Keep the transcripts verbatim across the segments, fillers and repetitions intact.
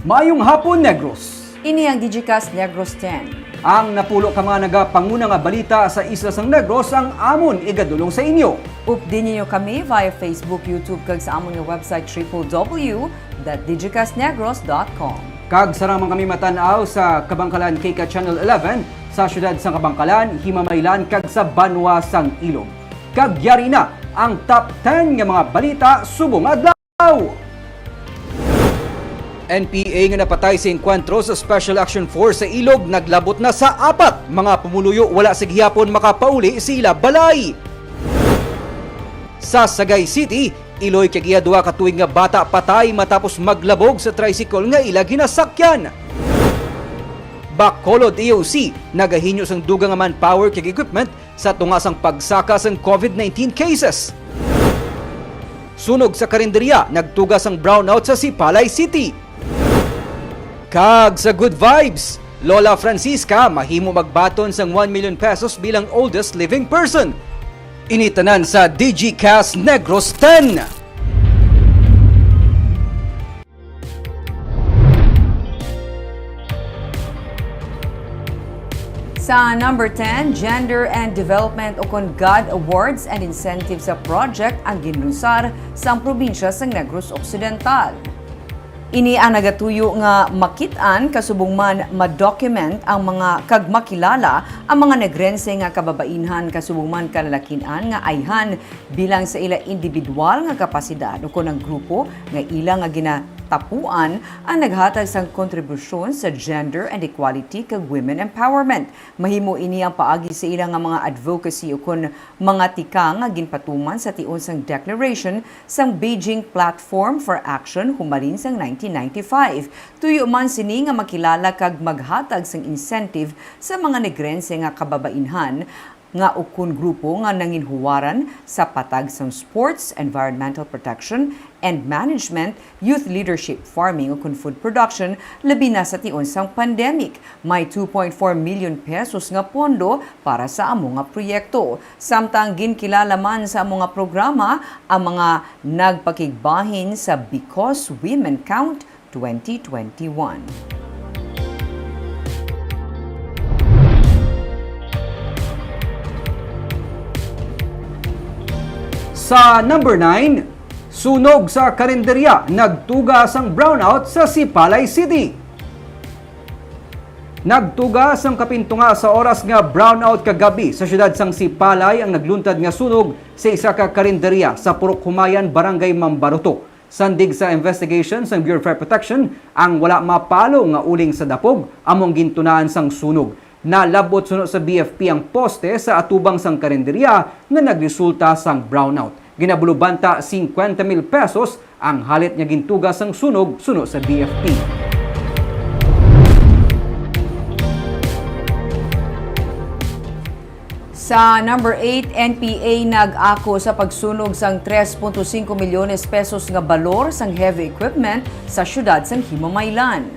Maayong hapon, Negros. Ini ang Digicast Negros ten. Ang napulo ka mga nagapanguna nga balita sa isla sang Negros ang amon igadulong sa inyo. Updi ninyo kami via Facebook, YouTube, kag sa amon nga website, triple W dot digicast negros dot com. Kag sarang man kami matan-aw sa Kabangkalan, K K Channel eleven, sa siyudad sang Kabangkalan, Himamaylan, kag sa banwa sang Ilog. Kag yari na ang top ten nga mga balita subong adlaw. N P A nga napatay sa engkwentro sa Special Action Force sa Ilog naglabot na sa apat. Mga pumuluyo wala sa gihapon makapauli sa ila balay. Sa Sagay City, iloy kag iya duha ka tuig nga bata patay matapos maglabog sa tricycle nga ila ginasakyan. Bacolod E O C nagahinyo sang dugang nga manpower kag equipment sa tunga sang pagsaka sang COVID nineteen cases. Sunog sa karinderya nagtuga sang brownout sa Sipalay City. Kag sa good vibes, Lola Francisca mahimo magbaton sang one million pesos bilang oldest living person. Ini tanan sa Digicast Negros ten. Sa number ten, Gender and Development ukon GOD Awards and Incentives sa project ang ginlunsar sa probinsya sang Negros Occidental. Ini ang nagatuyo nga makit-an kasubong man ma-document ang mga kag makilala ang mga Negrense nga kababainhan kasubong man kalalakin-an nga ayhan bilang sa ila individual nga kapasidad ukon ang grupo nga ila nga ginatapuan ang naghatag sang kontribusyon sa gender and equality kag women empowerment. Mahimo ini ang paagi sa ila nga mga advocacy ukon mga tikang nga ginpatuman sa tion sang declaration sang Beijing Platform for Action humalin sang nineteen ninety-five. Tuyo man sini nga makilala kag maghatag sang incentive sa mga Negrense nga kababainhan nga ukon grupo nga nanginhuwaran sa patag sang sports, environmental protection and management, youth leadership, farming, ukon food production, labi na sa tion sang pandemic. May two point four million pesos nga pondo para sa amo nga proyekto. Samtang ginkilala man sa amo nga programa ang mga nagpakigbahin sa Because Women Count twenty twenty-one. Sa number nine, sunog sa karinderya nagtuga sang brownout sa Sipalay City. Nagtuga sang kapintunga sa oras nga brownout kagab-i sa siyudad sang Sipalay ang nagluntad nga sunog sa isa ka karinderya sa Purok Humayan, Barangay Mambaruto. Sandig sa investigation sang Bureau of Fire Protection, ang wala mapalo nga uling sa dapog amo ang gintunaan sang sunog. Nalab-ot suno sa B F P ang poste sa atubang sang karinderya nga nagresulta sang brownout. Ginabulobanta singkwenta mil pesos ang halit nga gintuga sang sunog suno sa B F P. Sa number eight, N P A nag-ako sa pagsunog sang tres punto singko milyones pesos nga balor sang heavy equipment sa siyudad sang Himamaylan.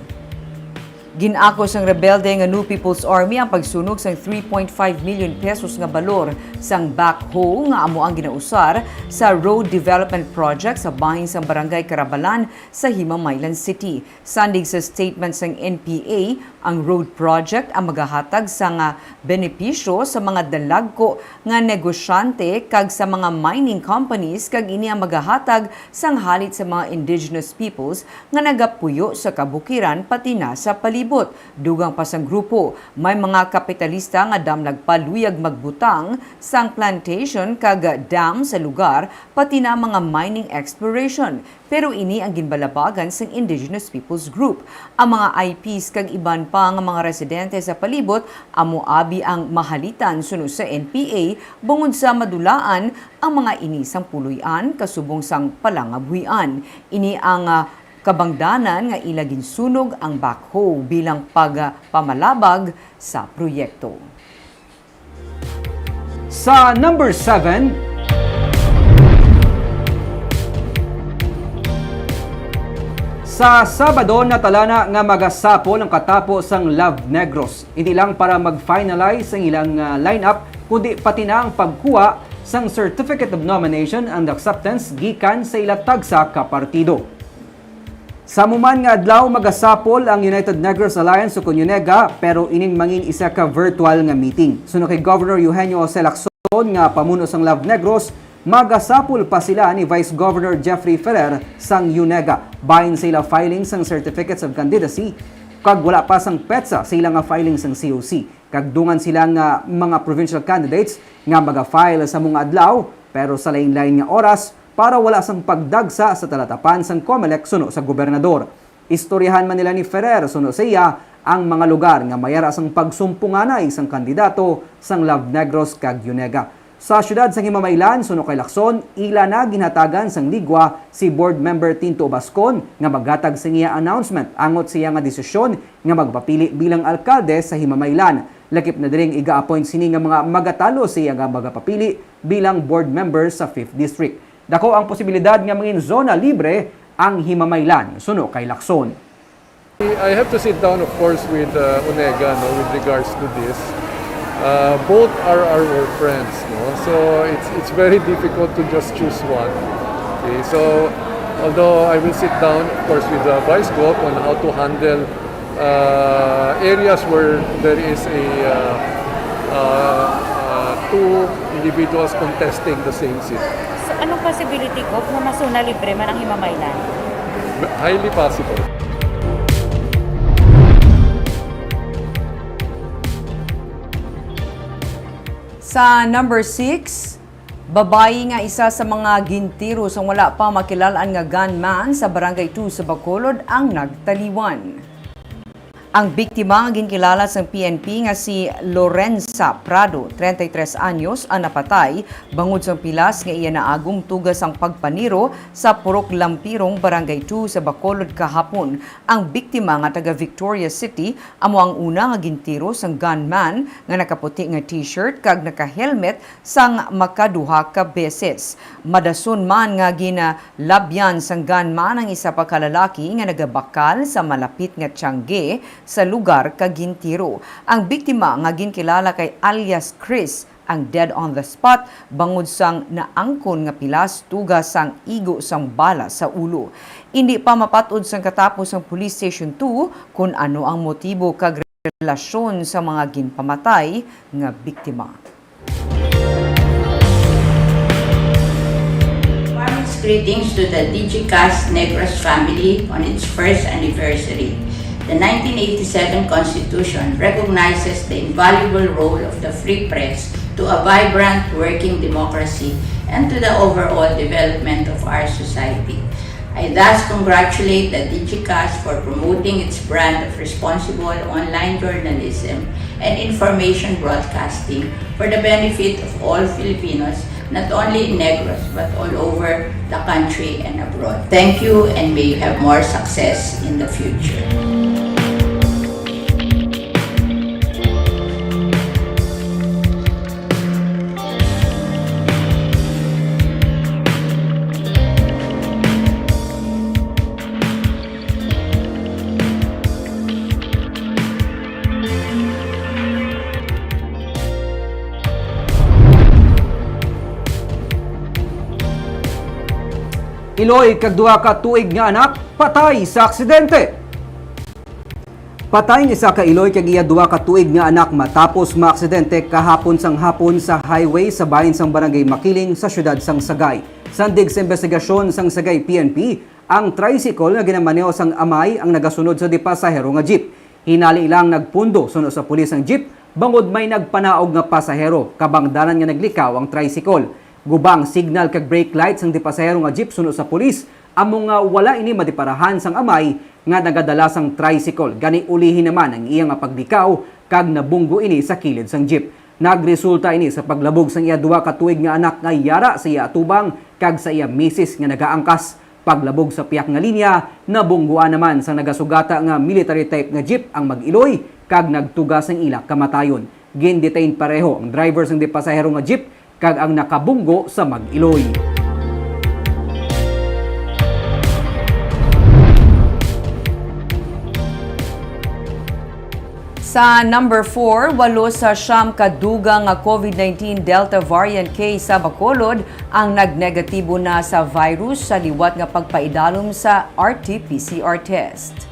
Gin-ako sang rebelde nga New People's Army ang pagsunog sang three point five million pesos nga balor sang backhoe nga amo ang ginausar sa road development project sa bahin sang Barangay Carabalan sa Himamaylan City. Sandig sa statement sang N P A, ang road project ang magahatag sang, ah, benepisyo sa mga dalagko nga negosyante kag sa mga mining companies, kag ini ang magahatag sang halit sa mga indigenous peoples nga nagapuyo sa kabukiran pati na sa palibot. Dugang pa sang grupo, may mga kapitalista nga damlag pa luyag magbutang sang plantation kag dam sa lugar, pati na mga mining exploration. Pero ini ang ginbalabagan sang Indigenous Peoples Group. Ang mga I Ps kag iban pa nga mga residente sa palibot amo abi ang mahalitan suno sa N P A, bangod sa madulaan ang mga ini sang puloy-an kasubong sang palangabuhian. Ini ang, ah, kabangdanan nga ila ginsunog ang backhoe bilang pagpamalabag sa proyekto. Sa number seven, sa Sabado, natalana nga magasapol ang katapo sang Love Negros, hindi lang para mag-finalize ang ilang, ah, lineup, kundi pati na ang pagkuha sang Certificate of Nomination and Acceptance gikan sa ila tagsa ka partido. Sa amo man nga adlaw, magasapol ang United Negros Alliance o kon UNEGA, pero ining mangin isa ka virtual nga meeting. Suno kay Governor Eugenio Jose Lacson nga pamuno sang Love Negros, magasapol pa sila ni Vice Governor Jeffrey Ferrer sang UNEGA bahin sa ila filing sang Certificates of Candidacy kag wala pa sang petsa sa ila nga filing sang C O C. Kag dungan sila nga mga provincial candidates nga maga-file sa amo nga adlaw, pero sa lain-lain nga oras, para wala sang pagdagsa sa talatapan sang COMELEC suno sa gobernador. Istoryahan man nila ni Ferrer suno sa iya ang mga lugar nga mayara sang pagsumpunganay sang kandidato sang Love Negros kag UNEGA. Sa siyudad sang Himamaylan, suno kay Lacson, ila na ginhatagan sang ligwa si Board Member Tinto Obascon nga maghatag sang iya announcement angot sa iya nga desisyon nga magpapili bilang alkalde sa Himamaylan. Lakip na diri ang iga-appoint sini nga mga magatalo sa iya nga magapapili bilang board member sa Fifth District. Dako ang posibilidad nga mangin zona libre ang Himamaylan, suno kay Lacson. I have to sit down, of course, with uh, UNEGA, no, with regards to this. Uh, both are our friends, no? So it's it's very difficult to just choose one. Okay, so although I will sit down, of course, with the Vice Gov on how to handle uh, areas where there is a uh, uh, uh, two individuals contesting the same seat. So, anong possibility, Gov, na masuna libre man ang Himamaylan? Highly possible. Sa number six, babayi nga isa sa mga gintiro sang wala pa makilal-an nga gunman sa Barangay two sa Bacolod ang nagtaliwan. Ang biktima nga ginkilala sang P N P nga si Lorenza Prado, treinta y tres anyos, ang napatay bangod sang pilas nga iya naagom tuga sang pagpaniro sa Purok Lampirong, Barangay two sa Bacolod kahapon. Ang biktima nga taga Victoria City amo ang una nga gintiro sang gunman nga nakaputi nga T-shirt kag naka-helmet sang makaduha ka beses. Madason man nga ginalabyan sang gunman ang isa pa ka lalaki nga nagabakal sa malapit nga tiyangge sa lugar kag gintiro. Ang biktima nga ginkilala kay alias Chris ang dead on the spot bangod sang naangkon nga pilas tuga sang igo sang bala sa ulo. Indi pa mapat-od sang katapos sang Police Station two kon ano ang motibo kag relasyon sa mga ginpamatay nga biktima. Warmest greetings to the Digicast Negros family on its first anniversary. The nineteen eighty-seven Constitution recognizes the invaluable role of the free press to a vibrant working democracy and to the overall development of our society. I thus congratulate the Digicast for promoting its brand of responsible online journalism and information broadcasting for the benefit of all Filipinos, not only in Negros but all over the country and abroad. Thank you and may you have more success in the future. Iloy kag duha ka tuig nga anak patay sa aksidente. Patay ang isa ka iloy kag iya duha ka tuig nga anak matapos maaksidente kahapon sang hapon sa highway sa bahin sang Barangay Makiling sa siyudad sang Sagay. Sandig sa imbestigasyon sang Sagay P N P, ang tricycle nga ginamaneho sang amay ang nagasunod sa di pasahero nga jeep. Hinali lang nagpundo suno sa pulis ang jeep bangod may nagpanaog nga pasahero kabang dalan nga naglikaw ang tricycle. Guba ang signal kag brake light sang di pasahero nga jeep suno sa pulis, amo nga wala ini madiparahan sang amay nga nagadala sang tricycle, gani ulihi naman ang iya nga paglikaw kag nabunggo ini sa kilid sang jeep. Nagresulta ini sa paglabog sang iya duha ka tuig nga anak nga yara sa iya atubang kag sa iya misis nga nagaangkas. Paglabog sa piyak nga linya, nabungguan naman sang nagasugata nga military type nga jeep ang mag-iloy kag nagtuga sang ila kamatayon. Gin-detain pareho ang driver sang di pasahero nga jeep kag ang nakabunggo sa mag-iloy. Sa number four, walo sa siyam ka dugang nga COVID nineteen Delta variant case sa Bacolod ang nagnegatibo na sa virus sa liwat nga pagpaidalom sa R T P C R test.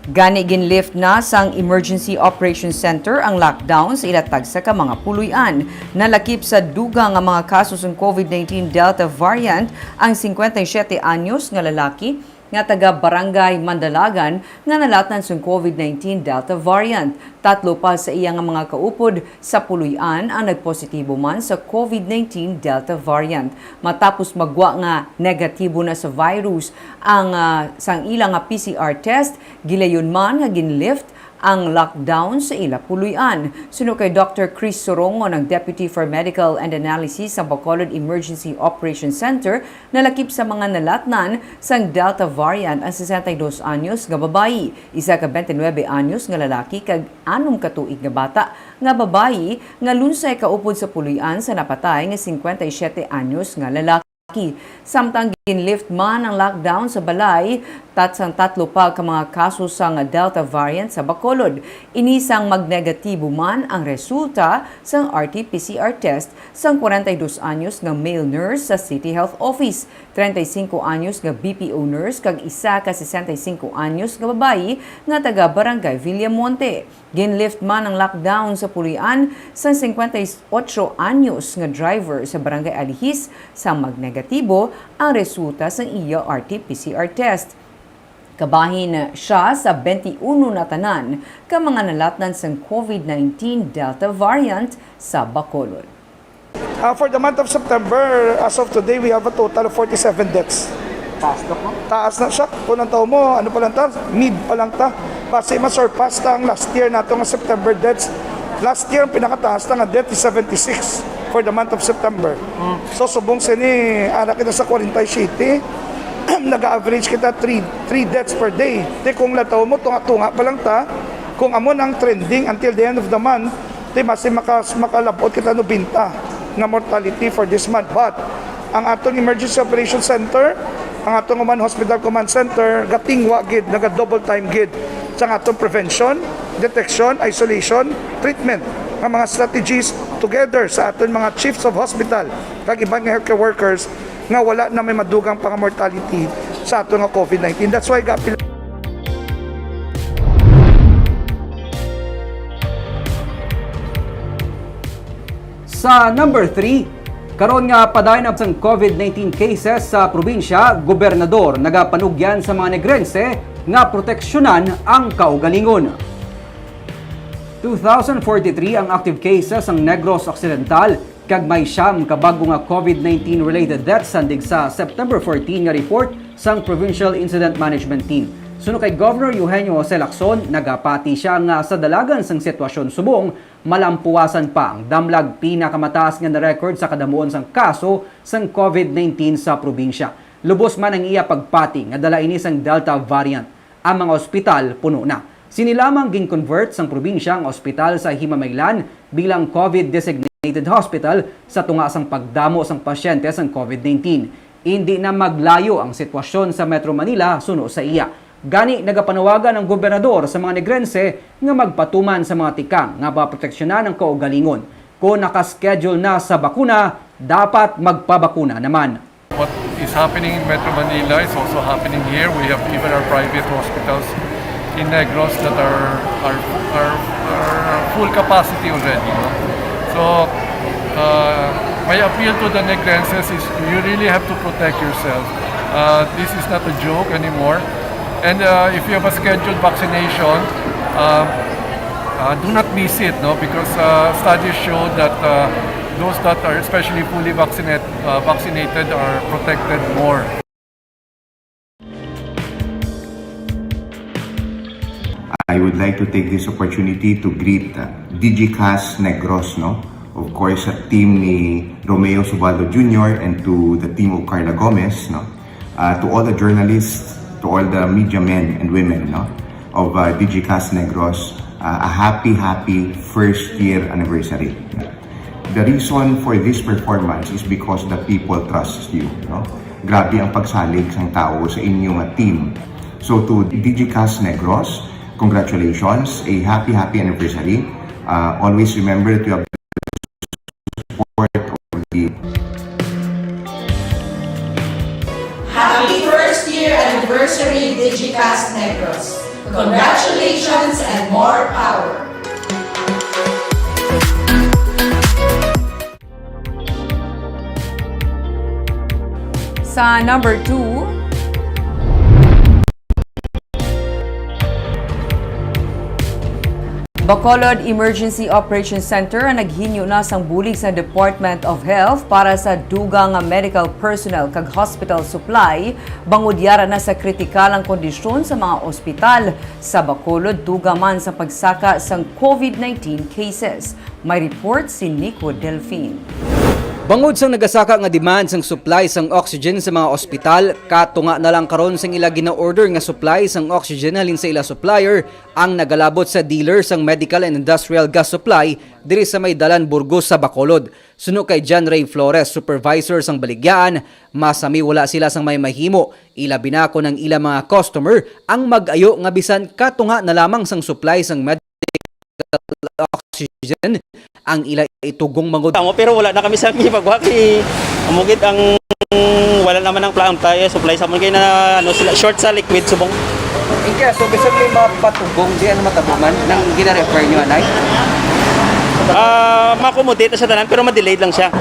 Gani, ginlift na sang Emergency Operations Center ang lockdown sa ila tagsa ka mga puloy-an. Nalakip sa dugang nga mga kaso sang COVID nineteen Delta variant ang singkwenta y siyete anyos nga lalaki nga taga Barangay Mandalagan nga nalatnan sang COVID nineteen Delta variant. Tatlo pa sa iya nga mga kaupod sa puloy-an ang nagpositibo man sa COVID nineteen Delta variant. Matapos magwa nga negatibo na sa virus ang, ah, sang ila nga P C R test, gilayon man nga ginlift ang lockdown sa ila puloy-an. Suno kay Doctor Chris Sorongon, ang Deputy for Medical and Analysis sa Bacolod Emergency Operation Center, nalakip sa mga nalatnan sang Delta variant ang sesenta y dos anyos nga babayi, isa ka twenty-nuebe anyos nga lalaki, kag anom ka tuig nga bata nga babayi nga lunsay kaupod sa puloy-an sa napatay nga singkwenta y siyete anyos nga lalaki. Samtang ginlift man ang lockdown sa balay, tat-, sang tatlo pa ka mga kaso sang Delta variant sa Bacolod. Ini sang magnegatibo man ang resulta sang R T P C R test sang kwarenta y dos anyos nga male nurse sa City Health Office, treinta y cinco anyos nga B P O nurse, kag isa ka sesenta y cinco anyos nga babayi nga taga Barangay Villamonte. Ginlift man ang lockdown sa puloy-an sang singkwenta y otso anyos nga driver sa Barangay Alihis, sa magnegatibo ang resulta sang iya R T P C R test. Kabahin sia sa twenty-uno na tanan ka mga nalatnan sang COVID nineteen Delta variant sa Bacolod. Uh, for the month of September, as of today, we have a total of forty-seven deaths. Taas na po. Taas na siya. Kung ang tao mo, ano pa lang ta, mid pa lang ta. Basi ma-surpass ta ang last year nato nga September deaths. Last year, ang pinakataas na nga death is seventy-six for the month of September. Mm. So, subong sini, ara kita sa kwarenta y siyete, nag-average kita three, three deaths per day. Di kung lataw mo, tunga-tunga pa lang ta. Kung amo nang trending until the end of the month, di mas makas-, makalabot kita no binta nga mortality for this month. But ang atong Emergency Operation Center, ang atong Command Hospital Command Center, gatingwa gid, naga-double time gid sa atong prevention, detection, isolation, treatment nga mga strategies together sa aton mga chiefs of hospital kag iban nga healthcare workers nga wala na may madugang pa nga mortality sa ato nga COVID nineteen. That's why gapil Sa number three, karon nga padayon ang COVID nineteen cases sa probinsya, gobernador nagapanugyan sa mga Negrense nga proteksyonan ang kaugalingon. Two thousand forty-three ang active cases sang Negros Occidental, kag may siyam ka bag-o nga COVID nineteen related deaths sandig sa September fourteen nga report sang Provincial Incident Management Team. Suno kay Governor Eugenio Jose Lacson, nagapati sia nga sa dalagan sang sitwasyon subong, malampuwasan pa ang damlag pinakamataas nga na-record sa kadamuon sang kaso sang COVID nineteen sa probinsya. Lubos man ang iya pagpati nga dala ini sang Delta variant. Ang mga ospital puno na. Sini lamang gin-convert sang probinsya ang ospital sa Himamaylan bilang COVID designated hospital sa tunga sang pagdamo sang pasyente sang COVID nineteen. Indi na maglayo ang sitwasyon sa Metro Manila suno sa iya. Gani, nagapanawagan ang gobernador sa mga Negrense nga magpatuman sa mga tikang nga maproteksyonan ang kaugalingon. Kon naka-schedule na sa bakuna, dapat magpabakuna naman. What is happening in Metro Manila is also happening here. We have even our private hospitals in Negros that are, are, are, are full capacity already, no? So, uh, my appeal to the Negrenses is you really have to protect yourself. Uh, this is not a joke anymore. And, uh, if you have a scheduled vaccination, uh, uh, do not miss it, no? Because, uh, studies show that, uh, those that are especially fully vaccinated, uh, vaccinated are protected more. I would like to take this opportunity to greet, uh, Digicast Negros, no? Of course, sa team ni Romeo Subaldo Junior and to the team of Carla Gomez, no? Uh, to all the journalists, to all the media men and women, no? Of, uh, Digicast Negros, uh, a happy, happy first year anniversary. The reason for this performance is because the people trust you, no? Grabe ang pagsalig sang tawo sa inyo nga team. So to Digicast Negros, Congratulations, a happy, happy anniversary. Uh, always remember that you have the support of the Happy first year anniversary, Digicast Negros. Congratulations and more power. Sa number two, Bacolod Emergency Operation Center ang naghinyo na sang bulig sa Department of Health para sa dugang nga medical personnel kag hospital supply bangod yara na sa kritikal ang kondisyon sa mga ospital sa Bacolod tuga man sa pagsaka sang COVID nineteen cases. May report si Nico Delfin. Bangod sang nagasaka nga demand sang supply sang oxygen sa mga ospital, katunga na lang karon sang ila gina-order nga supply sang oxygen halin sa ila supplier ang nagalabot sa dealer sang Medical and Industrial Gas Supply diri sa may Dalan Burgos sa Bacolod. Suno kay John Ray Flores, supervisor sang baligyaan, masami wala sila sang may mahimo, ilabi na kon ang ila mga customer ang mag-ayo nga bisan katunga na lamang sang supply sang medical oxygen ang ila itugong bangod. Amo, pero wala na kami sa ipagwa kay amo gid ang wala naman ang pla-, ang tayo supply sa amon kay na ano sila short sa liquid subong. Ika, so bisan may mapatugong, di ano matabo man, nang gina-refer nyo, anay? Ah, ma-accommodate na sa tanan pero ma-delayed lang siya.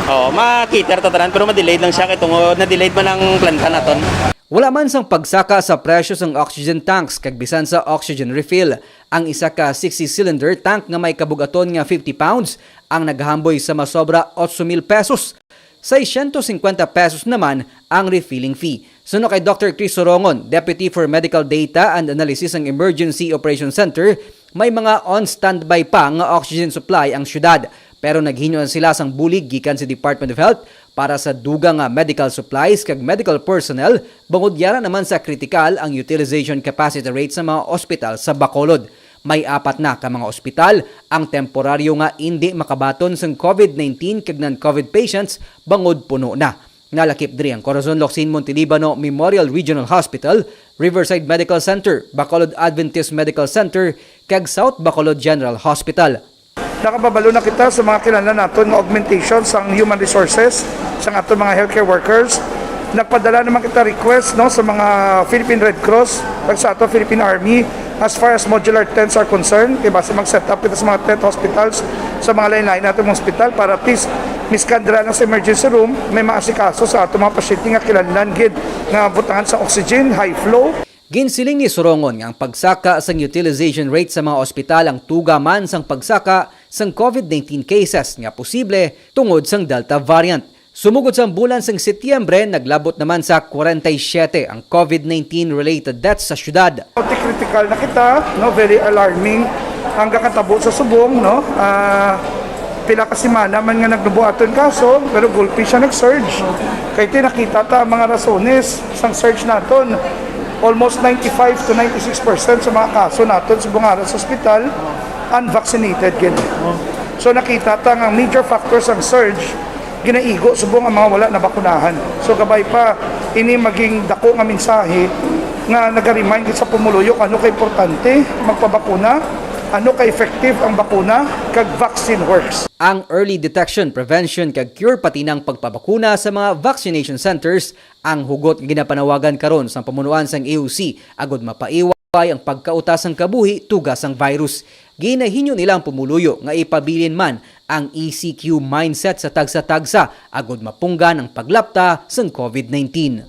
Oo, ma-cater ta tanan pero ma-delayed lang siya kay tungod na-delayed man ang planta naton. Wala man sang pagsaka sa presyo sang oxygen tanks kag bisan sa oxygen refill. Ang isa ka sixty cylinder tank nga may kabugaton nga fifty pounds ang naghamboy sa masobra otso mil pesos. Seiscientos cincuenta pesos naman ang refilling fee. Suno kay Doctor Chris Sorongon, Deputy for Medical Data and Analysis sang Emergency Operation Center, may mga on standby pa nga oxygen supply ang syudad. Pero naghinyo na sila sang bulig gikan sa Department of Health para sa dugang nga medical supplies kag medical personnel, bangod yara naman sa kritikal ang utilization capacity rate sa mga ospital sa Bacolod. May apat na ka mga ospital ang temporaryo nga indi makabaton sang COVID nineteen kag non-COVID patients bangod puno na. Nalakip diri ang Corazon Locsin Montelibano Memorial Regional Hospital, Riverside Medical Center, Bacolod Adventist Medical Center, kag South Bacolod General Hospital. Nakababalo na kita sa mga kinahanglan naton nga augmentation sang human resources sang aton mga healthcare workers. Nagpadala naman kita request, no, sa mga Philippine Red Cross kag sa ato Philippine Army as far as modular tents are concerned. Kay basi mag-set up kita sa mga tent hospitals sa mga lain-lain nato mga hospital para at least miskan dira lang sa emergency room may maasikaso sa ato mga pasyente nga kinahanglan gid nga butangan sa oxygen, high flow. Ginsiling ni Sorongon nga ang pagsaka sang utilization rate sa mga ospital ang tuga man sang pagsaka sang COVID nineteen cases nga posible tungod sang Delta variant. Sumugod sang bulan sang Setyembre, naglabot naman sa kwarenta y siyete ang COVID nineteen related deaths sa syudad. Multi-critical na kita, no, very alarming ang gakatabo sa subong, no. Ah, pila ka semana man nga nagnubo aton kaso, pero gulpi siya nag-surge. Kay ti nakita ta ang mga rasones sang surge naton. Almost ninety-five to ninety-six percent sa mga kaso naton sa Bungaras Hospital unvaccinated gid. So nakita ta nga ang major factor sang surge ginaigo subong ang mga wala nabakunahan. So gabay pa ini maging dako nga mensahe nga naga-remind gid sa pumuluyo kung ano ka importante magpabakuna, ano ka effective ang bakuna, kag vaccine works. Ang early detection, prevention, kag cure pati na ang pagpabakuna sa mga vaccination centers ang hugot nga ginapanawagan karon sang pamunuan sang A O C agud mapaiway ang pagkauta sang kabuhi tuga sang virus. Ginahinyo nila ang pumuluyo nga ipabilin man ang E C Q mindset sa tagsa-tagsa agud mapunggan ang paglapta sang COVID nineteen.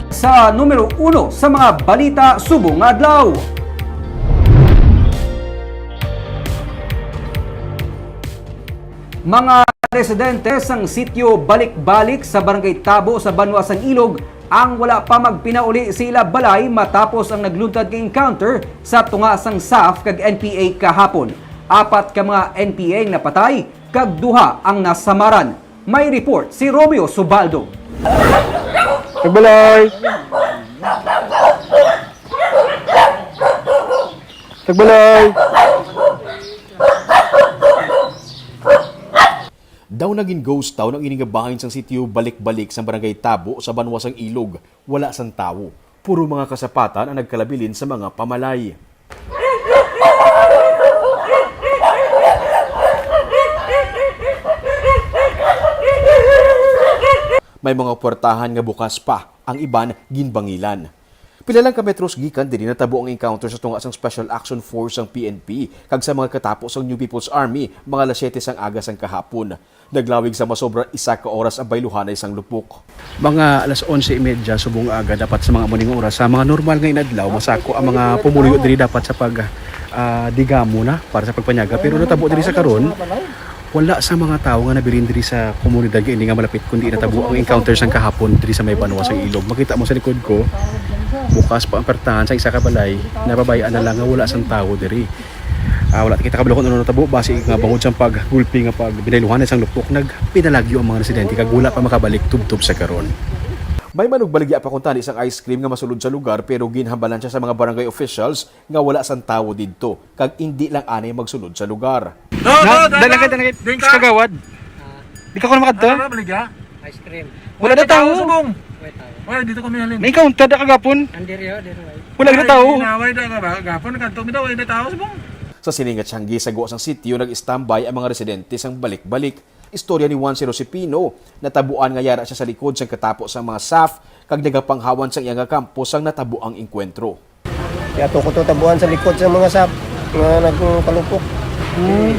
Sa numero uno sa mga balita subong nga adlaw. Mga residente sang sitio Balik-Balik sa Barangay Tabo sa Banwa sang Ilog ang wala pa magpinauli sa ila balay matapos ang nagluntad nga encounter sa tunga sang SAF kag N P A kahapon. Apat ka mga N P A ang napatay kag duha ang nasamaran. May report si Romeo Subaldo. Tagbalay! Tagbalay! Daw naging ghost town ang ini nga bahin sang sitio Balik-Balik sa Barangay Tabo sa Banwa sang Ilog. Wala sang tawo. Puro mga kasapatan ang nagkalabilin sa mga pamalay. May mga puwertahan nga bukas pa, ang iban ginbangilan. Pila lang ka metros gikan diri natabo ang encounter sa tunga sang Special Action Force sang P N P kag sa mga katapo sang New People's Army, mga alas siyete sang aga sang kahapon. Naglawig sa masobra isa ka oras ang bayluhanay sang Lupok. Mga alas onse y media subong aga dapat sa mga amo ning oras, sa mga normal nga inadlaw, masako ang mga pumuluyo diri dapat sa pag, ah, digamo na para sa pagpanyaga. Pero natabo diri sa karon, wala sa mga tawo nga nabilin diri sa komunidad nga ini nga malapit, kundi natabo ang encounter sang kahapon diri sa may banwa sang Ilog. Makita mo sa likod ko, bukas pa ang pertahan sa isa ka balay, nababayaan na lang nga wala sang tawo diri. Ah, wala kita kabalo kung ano natabo, basi nga bangod sang paggulpi nga pag binayluhanay sang Lupok, nagpinalagyo ang mga residente kag wala pa makabalik tubtob sa karon. May manugbaligya pa kuntani sang ice cream nga masulod sa lugar, pero ginhambalan siya sa mga barangay officials nga wala sang tawo didto kag indi lang anay magsulod sa lugar. No, Na, no, dala dala. Ka, dala ka, Ding sa ka. Kagawad. Di ka ko makadto? Ano ba, baligya? Ice cream. Wala na Wala tawo. Subong. Wala tawo. Wala, dito kami halin. May counter na kagapon. Andirio, dito, ay. Wala na tawo. Inaway na ka ba? Gapon, kanto mi daw, wala na tawo, subong. Sa sini nga tiyanggi sa guwa sang sitio, nag-istambay ang mga residente sang balik-balik. Istorya ni Juan Sirosipino, natabuan nga yara siya sa likod sang katapo sang mga SAF kag nagapanghawan sang iya nga kampo sang natabo ang engkwentro. Kaya to ko to tabuan sa likod sa mga SAF nga nagpalupok. Hmm.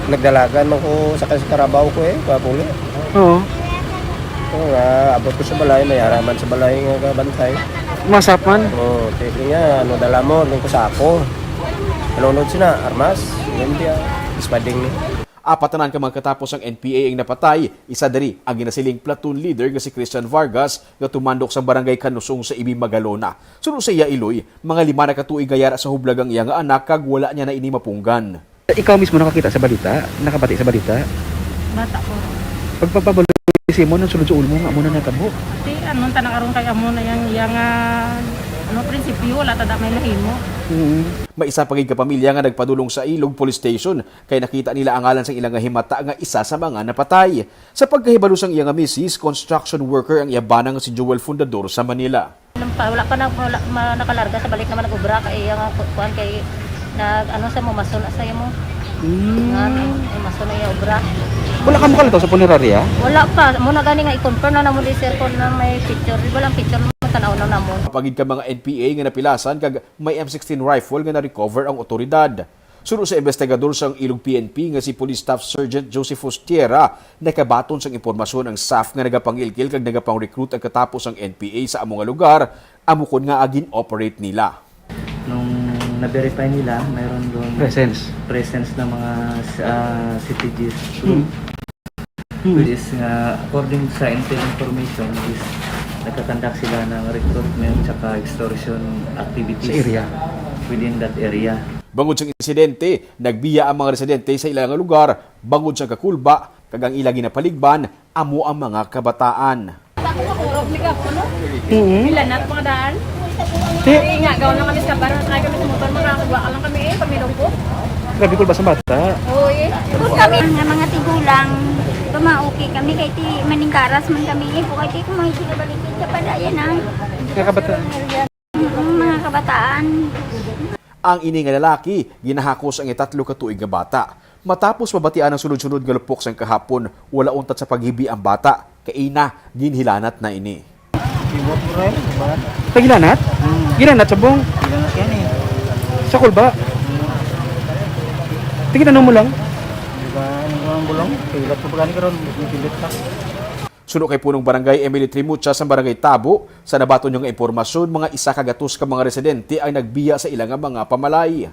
Nagdalagan man ko sa kas-, karabaw ko eh, papuli. Oo. So, nga, abot ko sa balay, may araman sa balay nga kabantay. Masap man? Oo, titi nga, ano, dala mo, nung ko sa ako. Nalunod sila, armas, India, ispading ni. Apat tanan ka mga katapo sang N P A ang napatay, isa diri ang ginasiling platoon leader nga si Christian Vargas nga tumandok sa barangay Kanusong sa Ibi, Magalona. Suno sa iya iloy, mga lima na ka tuig nga yara sa hublag ang iya nga anak kag wala niya na ini mapunggan. Ikaw mismo nakakita sa balita? Nakabati sa balita? Bata ko. Pagpapabalo si mo nang sulod sa ulo mo nga amo na natabo? Ti, ano, ta na karon kay amo na yang, yang, ah, ano, prinsipyo, wala ta da may nahimo. Mm. May isa pa gid ka pamilya nga nagpadulong sa Ilog Police Station kay nakita nila ang ngalan sang ila nga himata nga isa sa mga napatay. Sa pagkahibalo sang iya nga misis, construction worker ang iya bana nga si Joel Fundador sa Manila. Nang pa, wala pa na, wala ma-, nakalarga sa balik naman nag-obra kay iya nga ku-, kuan kay nag, ano sa mo, maso na sa imo. Mm. Nga, ano, eh, maso na iya obra. Wala ka makalataw sa punerarya? Wala pa. Mo na gani nga i-confirm na namo di, sir, kung na may picture. Di ba lang picture mo, tanaw na namo. Kapagid ka mga N P A nga napilasan kag may M sixteen rifle nga na-recover ang otoridad. Suno sa investigador sang Ilog P N P nga si Police Staff Sergeant Josephus Tierra, nakabaton sang impormasyon ang SAF nga nagapangilkil kag nagapang-recruit ang katapo sang N P A sa amo nga lugar, amo kon ngaa gin-operate nila. Nung na-verify nila, mayroon doon Presence. presence ng mga, ah, C P Gs. Hmm. Hmm. Which is nga, according sa intel information, is nagkakandak sila ng recruitment tsaka extortion activities Sa area. within that area. Bangod sang insidente, nagbiya ang mga residente sa ila nga lugar bangod sang kakulba, kag ang ila ginapaligban amo ang mga kabataan. Mm. Ilanat mga daan. Ti- Ay, nga, gaw lang kami sa bar, tayo kami sa motor, makakagwa ka lang kami eh, pamilog ko. Grabe, kulba sa bata. Oo, eh. Kung kami nga mga tigulang, tumaoki kami, kay ti maningkaras man kami eh, kung kay ti kung may sinabalikin sa padayan na. Nga kabataan. Mm, mga kabataan. Ang ini nga lalaki, ginahakos ang itatlo ka tuig nga bata. Matapos mabatian ang sunod-sunod nga lupok sang kahapon, wala untat sa paghibi ang bata, kay ina, ginhilanat na ini. Paghilanat? Hmm. Gilanat sa bong? Gilanat yan eh. Sa kulba? Hmm. Tingin ano mo lang? Di ba, ano ang bulong? Pilit ko pa gani karon, pilit pa. Suno kay Punong Barangay Emily Trimucha sa Barangay Tabo, sa nabaton niya nga impormasyon, mga isa ka gatos ka mga residente ang nagbiya sa ila nga mga pamalay.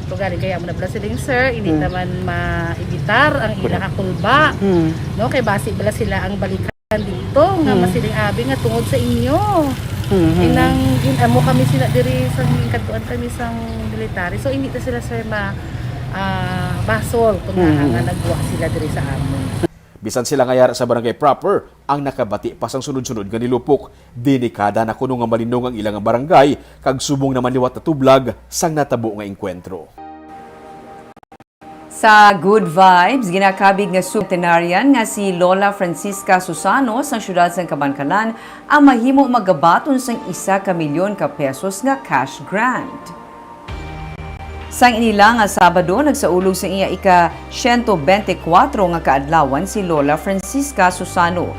Tugali kaya mo na bala siling, sir, hindi Hmm. naman maibitar ang ila Correct. nga kulba. Hmm. No, kay basi bala sila ang balikan dito nga Hmm. masiling abi nga tungod sa inyo. Hmm, hmm. Inang gin-amo kami sila diri sa kadtuan kami sang military. So hindi ta sila, sir, ma ah, basol kung Hmm, nga, hmm. nga nagwa sila diri sa amon. Bisan sila nga yara sa barangay proper, ang nakabati pa sang sunod-sunod nga nilupok. Delikada na kuno nga malinong ang ila nga barangay, kag subong naman liwat natublag sang natabo nga engkwentro. Sa Good Vibes, ginakabig nga centenarian nga si Lola Francisca Susano sang siyudad sang Kabankalan ang mahimo magabaton sang isa ka milyon ka pesos nga cash grant. Sang inila nga Sabado, nagsaulog sa iya ika siyento bente kwatro nga kaadlawan si Lola Francisca Susano,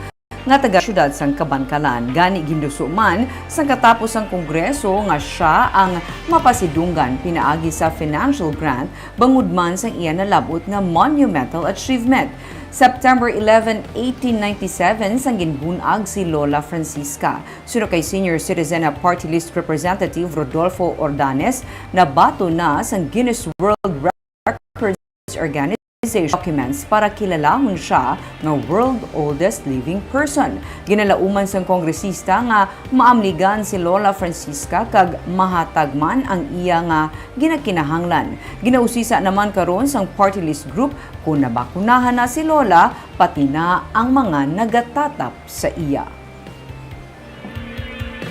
nga taga siyudad sang Kabankalan. Gani, ginduso man sang katapos sang Kongreso nga sia ang mapasidunggan pinaagi sa financial grant bangod man sang iya nalab-ot nga monumental achievement. September eleven, eighteen ninety-seven, sang ginbun-ag si Lola Francisca. Suno kay Senior Citizen nga Party List Representative Rodolfo Ordanes, nabaton na sang Guinness World Records Organization documents para kilalahon sia nga world oldest living person. Ginalauman sang kongresista nga maamligan si Lola Francisca kag mahatag man ang iya nga ginakinahanglan. Ginausisa naman karon sang party list group kung nabakunahan na si Lola, pati na ang mga nagatatap sa iya.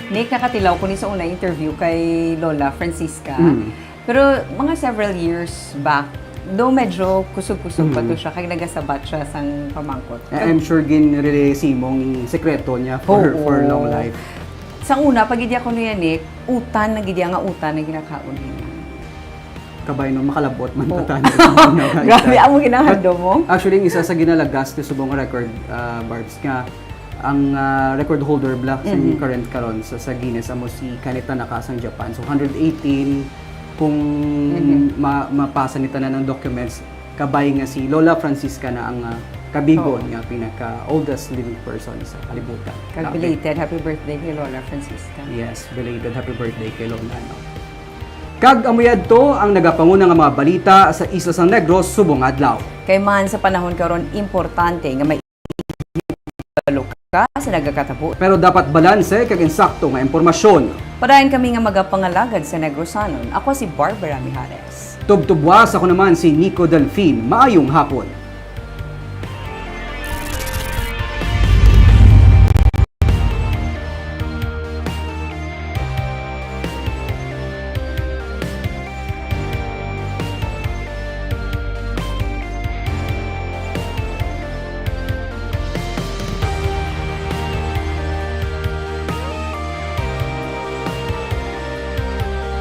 Nick, nakatilaw ko ni sa una interview kay Lola Francisca. Mm. Pero mga several years back, do medyo kusog-kusog pa to Mm. siya, kay nagasabat siya sang pamangkot. I-, I'm sure ginrelay si imong sekreto niya for, Oo. for long life. Sa una, pag idya ko niya, Nick, utan na gid iya nga utan na ginakaon niya. Kabay, no, makalabot man Oo. ta tanan. Grabe, amo ginahandom mo. Actually, ang isa sa ginalagas ni subong record, ah, Barbs, nga ang, ah, record holder bala sa Mhm. current karon sa, sa Guinness amo si Kaneta Naka sang Japan. So, hundred eighteen, kung Mhm. ma-, mapasa ni tanan ang documents, kabay nga si Lola Francisca na ang, ah, kabigon Oo. nga pinaka-oldest living person sa kalibutan. Kag Grabe. belated happy birthday kay Lola Francisca. Yes, belated happy birthday kay Lola, no? Kag amo yadto ang nagapanguna nga mga balita sa Isla San Negros subong adlaw. Kay man sa panahon karon, importante nga may ka sa nagakatabo. Pero dapat balanse kag insakto nga impormasyon. Padayon kami nga magapangalagad sa Negrosanon. Ako si Barbara Mijares. Tubtubwas, ako naman si Nico Delfin. Maayong hapon.